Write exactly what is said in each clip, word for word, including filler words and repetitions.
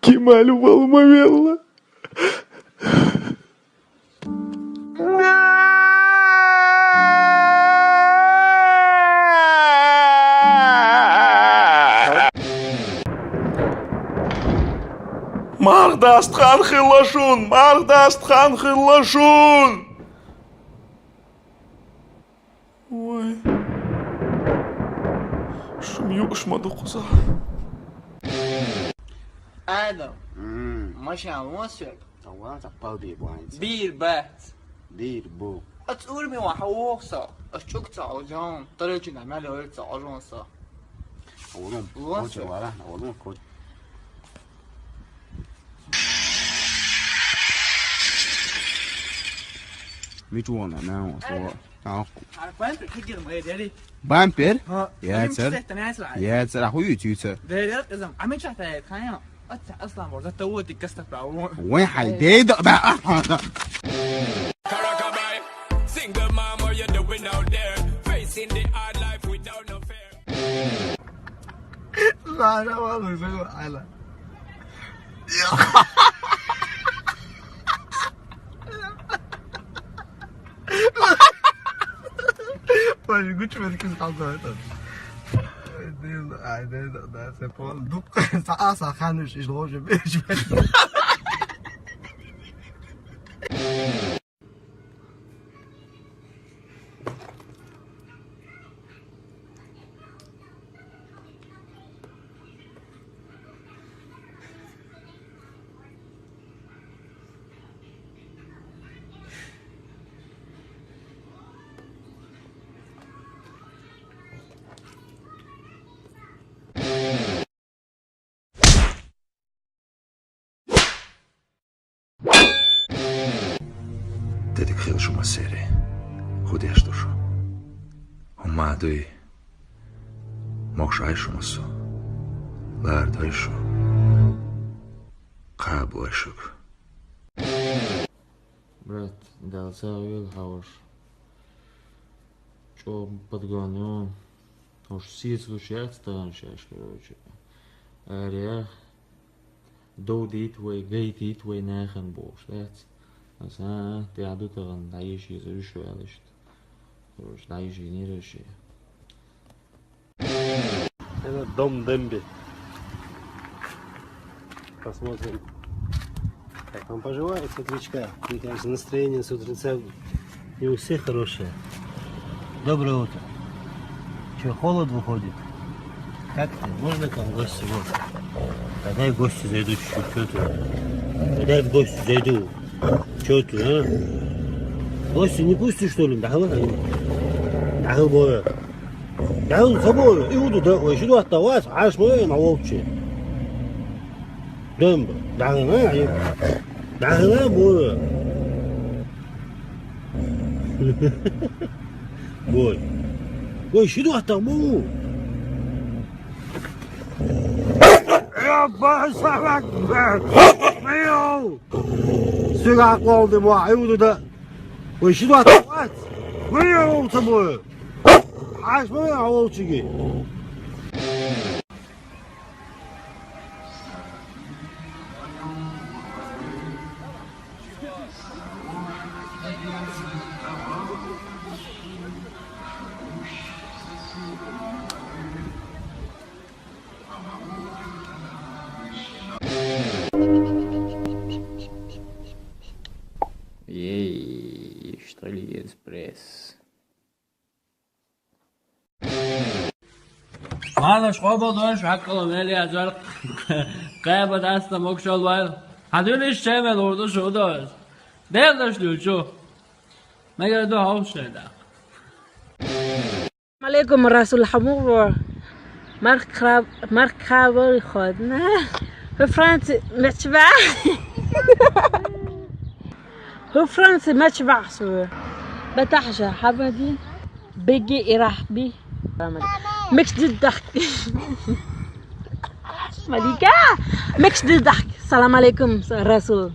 Кемаль валмавелла. Марх дастхан хилла шун, марх дастхан хилла шун. Ой. Шум юкъуш ма дукхуза. Адам. М. Машин вон сёк. Таван цаппал би буанец. Бир бац. Бир бу. Ац урми ва хавохса. Ац чук ца ожан. Тарачи на мали ой ца ожан са. Олум. Вон Очи сёк. Вара, олум кот. Мичуона, на, о, со. Ах. Ар бампер кигир ма дери. Бампер? Ха. Я, цер. Я, цер, аху ю, цю, цер. Дери, кызым, а мича та, кая? Ат, аслан, борда, та, вот, и каста, право. Ой, хай, дей, да, да, аха, да. Single mom, what you doing out there? Facing the hard life without no fear. Ладно, ладно, всё, ладно. Ой, гучман кыз калды это. Дил, ай, дил, да, се пол. Дук, са, са, хануш, иш, ложе, беш. Дедик хила шума сере. Худеш душу. Хумма дуй. Мокш ай шума су. Лард ай шу. Кабу ай шук. Брат, дал сагъвил хавш. Чо подгоню. Уж сиц лучше отстань щас, короче. Аря. Дов дит вай, гай дит вай, нахын болш, дац. Аса, тя дутаган, даиши, зарюшу алышт. Короче, даиши, не реши. Это дом Демби. Посмотрим, как он поживает с утречка. Мне кажется, настроение с утреца не у всех хорошее. Доброе утро. Че, холод выходит? Как ты? Можно к вам в гости? Вот. Тогда и в гости зайду чуть-чуть. Че ты? Тогда и в гости зайду. Че ты, а? В гости не пустишь, что ли? Да, ладно. Да, ладно. Дагъын са бу, иуду да, ой, шуду атта вас, аш бу, ма вовчи. Дем бу, дагъын, а, ай. Дагъын, а, бу. Бой. Ой, шуду атта бу. Я ба савак ба. Миу. Сюга колды бу, иуду да. Ой, шуду атта вас. Миу, са бу. Аш бу, а, вовчиги. Ей, что ли, экспресс? Малыш, къобалдош, хьакъала мел язар, къеба даста мокшал вайл. Хьадуьлиш чемел урду шудош. Делдаш дучу. Мегер ду хавшеда. Алейкум, Расул Хамуров. Марк Храб-, Марк Хабар ходна. Ху Франци мечба. Ху Франци мечба су. Батахжа хабади. Беги ирахби. Мекс диддах. Малика. Мекс диддах. Салам алейкум, Расул.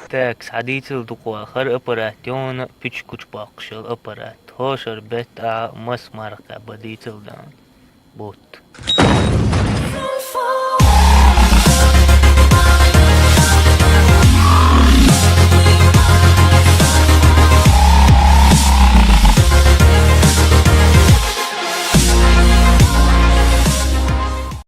Так, схьа дийцал дукха вахар аппарат, йона пичкуч баккхашал аппарат. Хошар бетта а мас марха ба дийцал дан. Бут.